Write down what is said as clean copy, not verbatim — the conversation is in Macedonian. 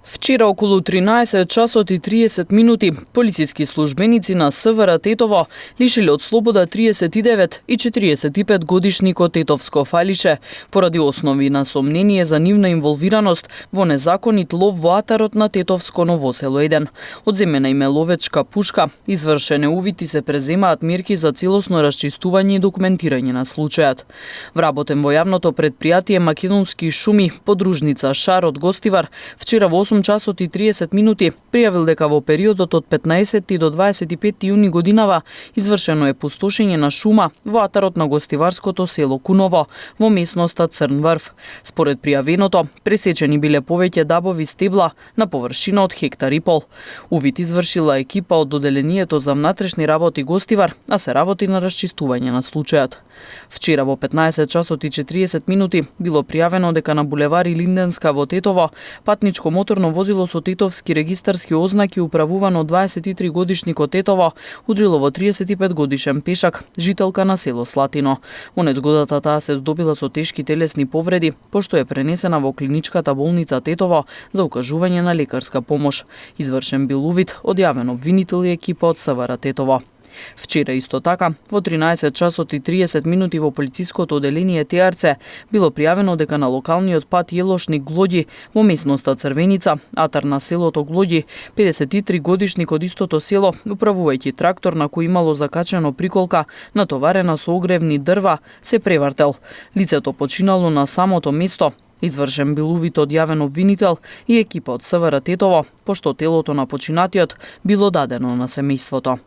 Вчера околу 13 часот и 30 минути полициски службеници на СВР Тетово лишиле од слобода 39 и 45 годишникот Тетовско фалише поради основи на сомнение за нивна инволвираност во незаконит лов во атарот на Тетовско Новосело 1. Одземена им е ловечка пушка, извршене увити се преземаат мерки за целосно расчистување и документирање на случајот. Вработен во јавното предпријатие Македонски шуми, подружница Шар од Гостивар, вчера во 8 часот и 30 минути пријавил дека во периодот од 15 до 25 јуни годинава извршено е пустошење на шума во атарот на гостиварското село Куново во местноста Црн Врв. Според пријавеното, пресечени биле повеќе дабови стебла на површина од хектар и пол. Увид извршила екипа од Доделението за внатрешни работи Гостивар, а се работи на расчистување на случајот. Вчера во 15 часот и 40 минути било пријавено дека на булевари Линденска во Тетово патничко моторно возило со тетовски регистарски ознаки управувано 23 годишникот Тетово удрило во 35 годишен пешак, жителка на село Слатино. Во незгодата таа се здобила со тешки телесни повреди, пошто е пренесена во клиничката болница Тетово за укажување на лекарска помош. Извршен бил увид од јавен обвинител и екипа од СВР Тетово. Вчера исто така, во 13 часот и 30 минути во полициското оделение Теарце било пријавено дека на локалниот пат Јелошник Глоѓи во местноста Црвеница, атар на селото Глоѓи, 53 годишник од истото село, управувајќи трактор на кој имало закачено приколка натоварена со огревни дрва, се превртел. Лицето починало на самото место. Извршен бил увид од јавен обвинител и екипа од СВР Тетово, пошто телото на починатиот било дадено на семејството.